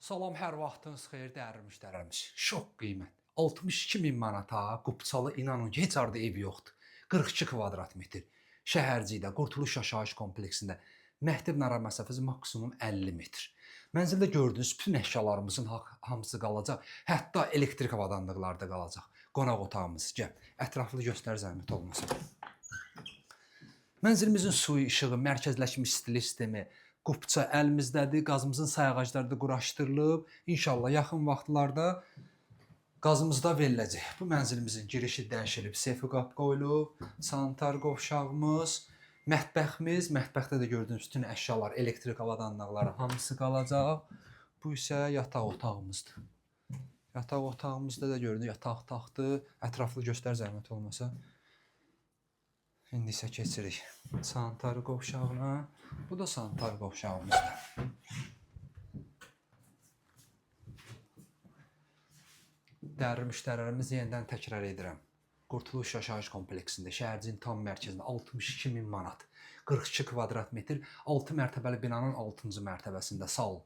Salam, hər vaxtınız xeyir dəyərli müştərilərimiz. Şok qiymət. 62 min manata Qubçalı, inanın ki, heç harda ev yoxdur. 42 kvadrat metr. Şəhərcikdə, Qurtuluş Yaşayış kompleksində məktəblə ara məsafəsi maksimum 50 metr. Mənzildə gördüyünüz bütün əşyalarımızın hamısı qalacaq. Hətta elektrik avadanlıqları da qalacaq. Qonaq otağımız, gəl. Ətraflı göstər zəhmət olmasa. Mənzilimizin suyu, işığı, mərkəzləşmiş stil sistemi, qupça əlimizdədir, qazımızın sayğacları da quraşdırılıb. İnşallah yaxın vaxtlarda qazımız da veriləcək. Bu mənzilimizin girişi dəyişilib, seyfi qapı qoyulub, sanitar qovşağımız, mətbəximiz, mətbəxdə də gördüyünüz bütün əşyalar, elektrik avadanlıqları hamısı qalacaq. Bu isə yataq otağımızdır. Yataq otağımızda da gördüyünüz yataq taxtı, ətraflı göstər zəhmət olmasa. İndi isə keçirik sanitar qovşağına. Bu da sanitar qovşağımızdır. Dəyərli müştərilərimiz, yenidən təkrar edirəm. Qurtuluş Yaşayış kompleksində, şəhərciyin tam mərkəzində 62 min manat, 42 kvadrat metr, 6 mərtəbəli binanın 6-cı mərtəbəsində. Sağ olun.